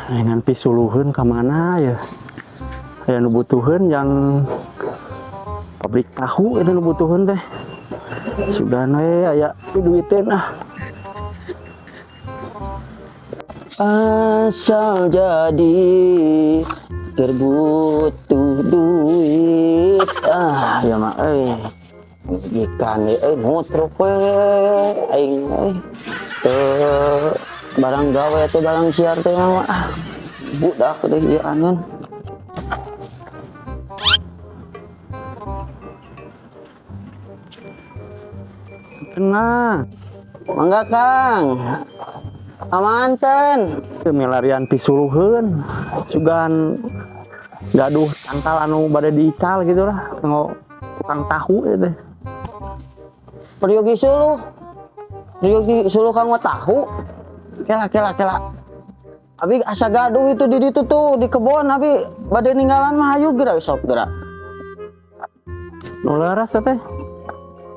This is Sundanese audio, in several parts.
Ngan pisuluheun ka mana ya? Aya nu butuheun yang pabrik tahu itu nu butuheun teh. Sudah we aya duiteun ah. Asal jadi keur butuh duit. Ah, ya mah euy. Ikan euy mutruk we aing euy. Teu barang gawe teh barang siar teh mah ah. Budak teh ieu aneun. Tenang. Mangga Kang. Amanten. Teu milarian pisuluheun. Sugan gaduh tangkal anu bade diical gitu lah. Kanggo tukang tahu ieu teh. Peryogi suluh. Peryogi suluh kanggo tahu. Kela kela kela. Abi asa gaduh itu di ditu tuh di kebon abi bade ninggalan mah hayu geura sok geura. Nu leres teh.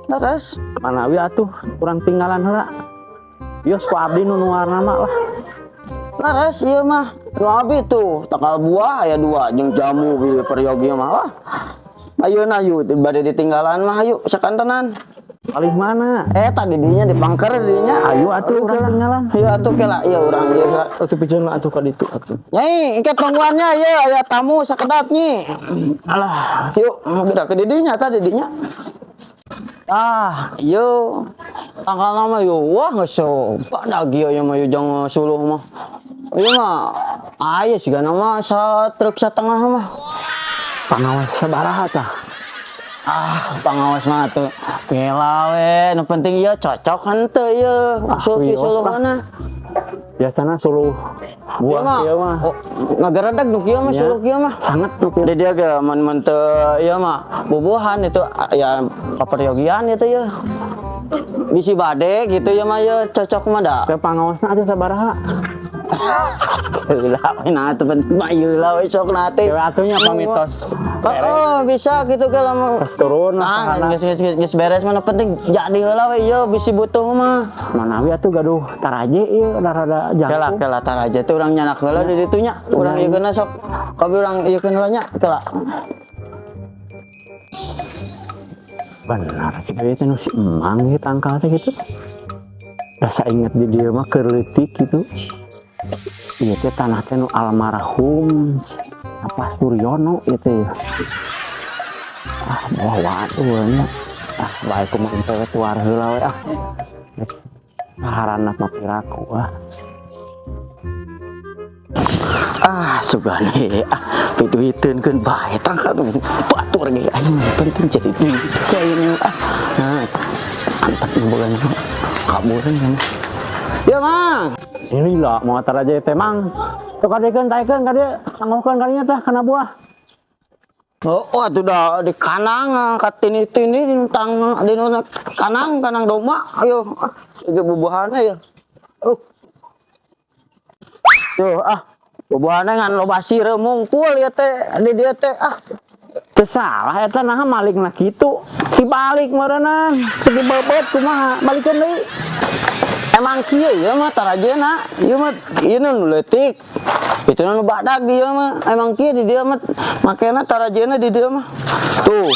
Leres. Manawi atuh kurang tinggalan heula. Bios ku abdi nu nuarna mah lah. Leres ieu mah. Nu abi tuh tangkal buah aya dua jeung jamu bi peryogi mah wah. Ayeuna ayu bade ditinggalan mah hayu sakantenan. Palih mana? Tadi dinya di pangker dinya. Ayo atuh urang tinggalan. Ayo atuh kela ieu urang ieu. Atuh pijeun lah atuh ka ditu atuh. Nyai, engke tungguannya ieu aya tamu sakedap nyi. Alah, Yuk, geura ke didinya tadi dinya. Ah, ieu tanggal nama yo wah geus badag ieu nya mah ieu jang suluh mah. Ieu mah aya sigana mah satruk satengah mah. Pangawas sabaraha tah? Ah, pangawas mah tuh kela we, nu penting ieu cocok henteu ieu Ah, usul wios lah. suluhna. Biasana suluh buah ieu mah. Oh, ngageredeg nu kieu mah Nya. suluh kieu mah. Sangat nu kieu. Di dia ge mun mun teu ieu mah bubuhan itu ya paperyogian itu ya. Bisi bade gitu ya mah ya cocok mah da. Teh pangawasna atuh sabaraha? Heula we nah teu penting mah heula we sok na teh. Dewe atuh nya pamitos. Oh, bisa gitu ke lamun Terus turun lah Ah, sahana. geus geus geus geus beres mah nu penting jadi heula we ieu bisi butuh mah. Manawi atuh gaduh taraje ieu rada Kela jangkung. kela taraje teh urang nyanak heula di ditu nya. Urang ieu keuna sok kabe urang ieu keuna heula nya kela. Benar kita itu nu si emang ieu tangkal teh gitu. Rasa inget di dieu mah keur leutik gitu. Ieu teh tanah teh nu almarhum apa Suryono ieu teh. Ah, bawa waduh nya. Ah, bae kumaha teh tuar heula we ah. Geus saharana mah piraku ah. Ah, sugane ah piduiteun keun bae tangkal batur ge aing penting jadi duit kayaknya ah. Nah, antep nu boga nya kaburan ya mah. Ya, Mang. Ini lah mau aja teh mang. Tuh kadekeun taekeun ka dieu, tanggohkeun kalinya teh kana buah. Oh, oh atuh dah di kanang ka tini-tini di tang di nu kanang kanang domba ayo ah ieu bubuhana ya. Oh. Tuh ah bubuhana ngan loba sireum mungkul ya teh di dieu teh ah. Teu salah eta naha malikna kitu. Dibalik meureunnan, teu dibebeut kumaha, balikeun deui. Emang kieu ieu mah tarajena, ieu mah ieu nu leutik. Itu nu badag di ieu mah. Emang kieu di dieu mah makena tarajena di dieu mah. Tuh.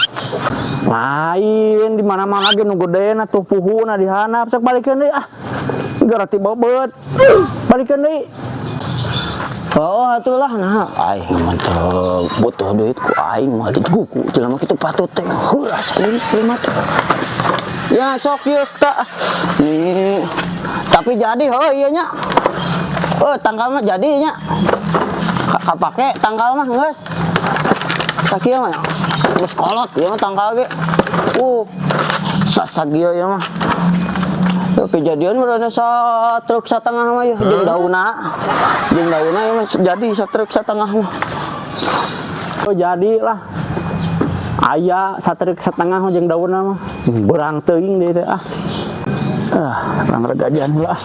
Lain di mana-mana ge nu gedena tuh puhuna di handap sok balikeun deui ah. Gara ti bebeut. Balikeun deui. Oh, atulah nah aing mah teu butuh duit ku aing mah digugu jelema kitu patut teh heuras aing lima teh. Ya sok ieu ta. Nih. Tapi jadi heuh ieu nya. Oh, tangkal mah jadi nya. Kapake tangkal mah geus. Sakieu mah geus kolot ieu mah tangkal ge. Sasag ieu ieu mah. Ya, kejadian berada satruk satengah mah ya, jeung dauna. Jeung dauna ya mah jadi satruk satengah mah. Oh, jadi lah. Aya satruk setengah mah jeung daunna mah. Berang teuing deui teh ah. Ah, urang regajian heula ah.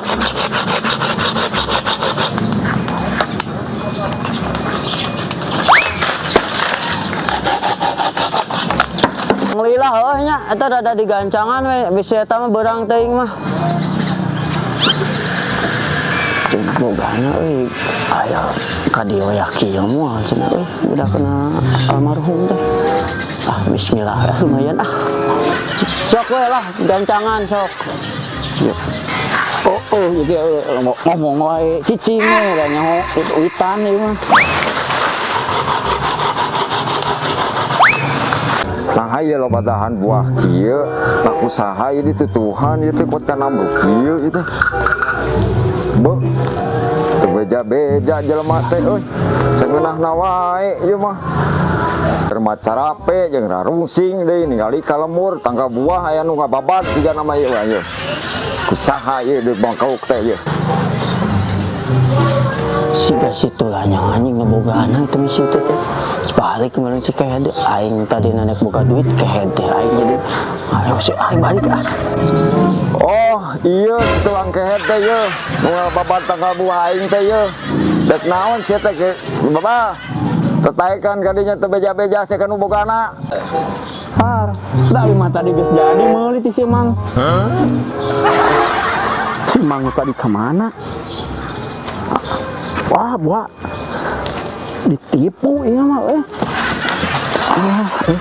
Ngelila heuh nya eta rada digancangan we bisi eta mah beurang teuing mah. Cenah bogana euy, aya ka dieu ya kieu moal cenah euy, udah kena almarhum teh. Ah, bismillah, ah, lumayan ah. Sok we lah, gancangan sok. Yuk. Oh, gitu ngomong wae cicing we da nyaho uitan ieu mah. Nah, ieu loba dahan buah kieu, nah kusaha ieu ditutuhan ieu teh kuat kana kieu ieu teh. Be, teu beja-beja jelema teh euy. Sangeunahna wae ieu mah. Keur macarape jeung rarungsing deui ningali ka lembur tangga buah aya nu ngababad siga nama ieu ieu. Kusaha ieu di bangkauk teh ieu. Siga situ lah anjing ngebogaan itu misi itu teh. Balik kemarin si kehed aing tadi nanek boga duit kehed teh aing jadi ayo si aing balik ah. Oh, iya tuang kehed teh ieu. Nu ngababad tangga buah aing teh ieu. Dek naon sia teh ke Bapak? Tetaekan kadinya teu beja-beja sia kanu bogana. Har, da mah tadi geus jadi meuli ti si Mang. Si Mang tadi kemana? Wah, buah ditipu ieu mah eh. Ah, eh.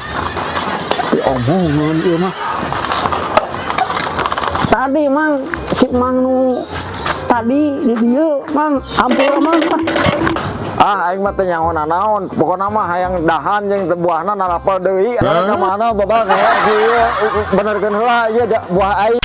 Diomongan ieu mah. Tadi Mang, si Mang nu tadi di dieu Mang, ampura Mang. Ah, aing mah teu nyaho nanaon. Pokona mah hayang dahan jeung teu buahna narapal deui. Ka mana babal kayak kieu benerkeun heula ieu buah aing.